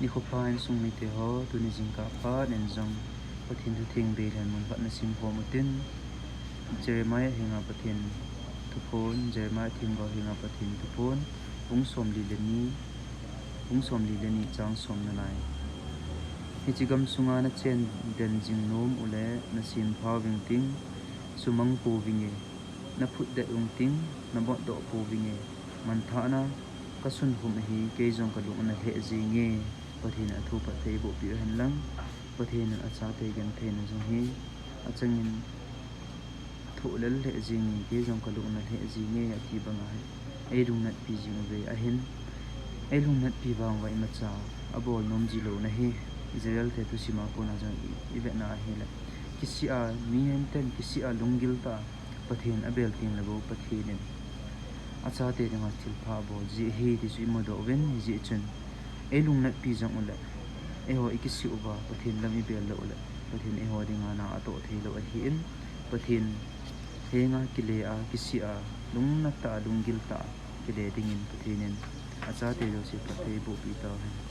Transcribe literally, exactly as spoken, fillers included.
Nikho pha insung mite ho, tuni jingkah phat in jong Pathen thutheng beilhen mun khat nasim khom utin, Jeremiah henga Pathen thuphon, Jeremiah themgao henga Pathen thuphon, bung somli le ni, bung somli le ni chang somna lai. Hiche gamsunga nachen den jing nom ule nasem pha uving ting, sumang pouvinge, naphutdet ung ting, nabotdoh pouvinge, manthahna kasunkhum ahi, kei jong kalung ana lheh jenge. Pathen in athu phatthei bohpeh u henlang, Pathen in achate gentheina jong hi achangin thohlel lheh jenge, kei jong kalung ana lheh jenge ati banga hi eilungnatpi jing uve. Ahin, eilungnatpi vang uva imacha abol nom jilouna hi Israelte thusima kona jong i, ivetna ahile, kisih a, mi henten kisih a lunggil tah a Pathen abel tengle bou Pathen in achate dinga thilpha abol ji ahi ti chu imudoh uvin, hijeh chun eilungnatpi jong uleh, eiho ikisih uva Pathen lam ibel lou uleh, Pathen eiho dinga na atoh theilou ahin, Pathen henga kile a, kisih a, lungnat tah a, lunggil tah a kile dingin Pathen in achate jouse phatthei bohpeh tauhen.